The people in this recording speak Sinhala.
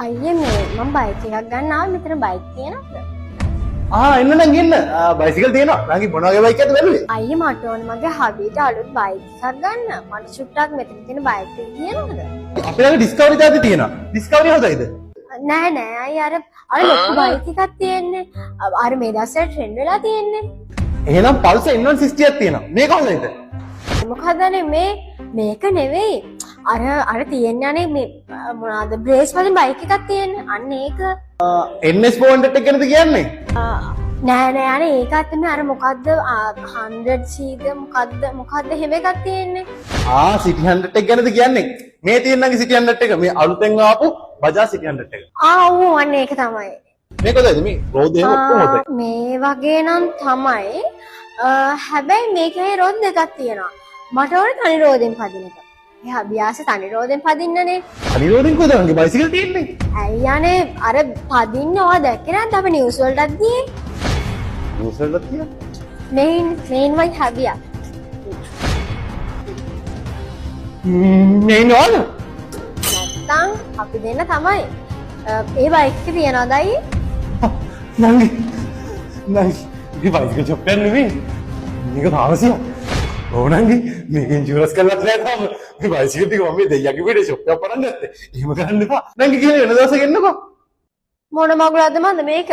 අයියේ, මේ මම බයික් එකක් ගන්න ආවේ. මෙතන බයික් තියෙනවද? ආ, එන්න නම් එන්න. බයිසිකල් තියෙනවා. නංගි, මොන වගේ බයික් එකක්ද බැලුවේ? අයියේ, මට ඕනේ මගේ හබීට අලුත් බයික් එකක් ගන්න. මට චුට්ටක් මෙතන තියෙන බයික් එක කියනවද? අපේ ළඟ ඩිස්කවරි ජාති තියෙනවා. ඩිස්කවරි හොඳයිද? නෑ නෑ අයියේ, අර අර ලොකු බයික් එකක් තියෙන්නේ. අර මේ දවස්වල ට්‍රෙන්ඩ් වෙලා තියෙන්නේ. එහෙනම් පල්සර් N160 එකක් තියෙනවා. මේක හොඳයිද? මොකද අනේ මේ මේක නෙවෙයි. අර අර තියෙන්නේ අනේ මේ මොනවාද, බ්‍රේස් වලින් බයික් එකක් තියෙන්නේ. අන්න ඒක. NS 400 එක ගැනද කියන්නේ? නෑ නෑ අනේ, ඒකත් නෙමෙයි. අර මොකද්ද, 100 C ද මොකද්ද මොකද්ද එහෙම එකක් තියෙන්නේ. ආ, City 100 එක ගැනද කියන්නේ? මේ තියෙන නංගි City 100 එක, මේ අලුතෙන් ආපු Bajaj City 100 එක. ආ ඔව්, අන්න ඒක තමයි. මේක හොඳයිද? මේ රෝද එහෙම ඔක්කොම හොඳයි. මේ වගේ නම් තමයි. හැබැයි මේකේ රෝද දෙකක් තියෙනවා. මට ඕනේ තනි රෝදෙන් පදින එක. ඒ හබියාස තනි රෝදෙන් පදින්නනේ. තනි රෝදෙන් කොහෙද නංගි බයිසිකල් තියෙන්නේ? ඇයි අනේ, අර පදින්න ඔයා දැක්කේ නැද්ද අපි නිවුස් වලටත් ගියේ? නිවුස් වලටත් ගියා. මේන් මේන් වයි හබියා. මේ නෝන. නැත්තම් අපි දෙන්න තමයි. ඒ බයික් එක තියනවද අයියේ? නංගි නංගි, මේ බයිසිකල් ෂොප් එකක් නෙමෙයි. මේක ෆාමසියක්. ඔව් නංගි, මේක ඉන්ෂුරන්ස් කරලත් නෑ තාම. මේ බයිසිකල් ටික මම මේ දෙයියගේ පිටේ ෂොප් එකක් පටන් ගත්තේ. එහෙම කරන්න එපා. නංගි, කියලා වෙන දවසක එන්නකෝ. මොන මගුලක්ද මන්ද මේක?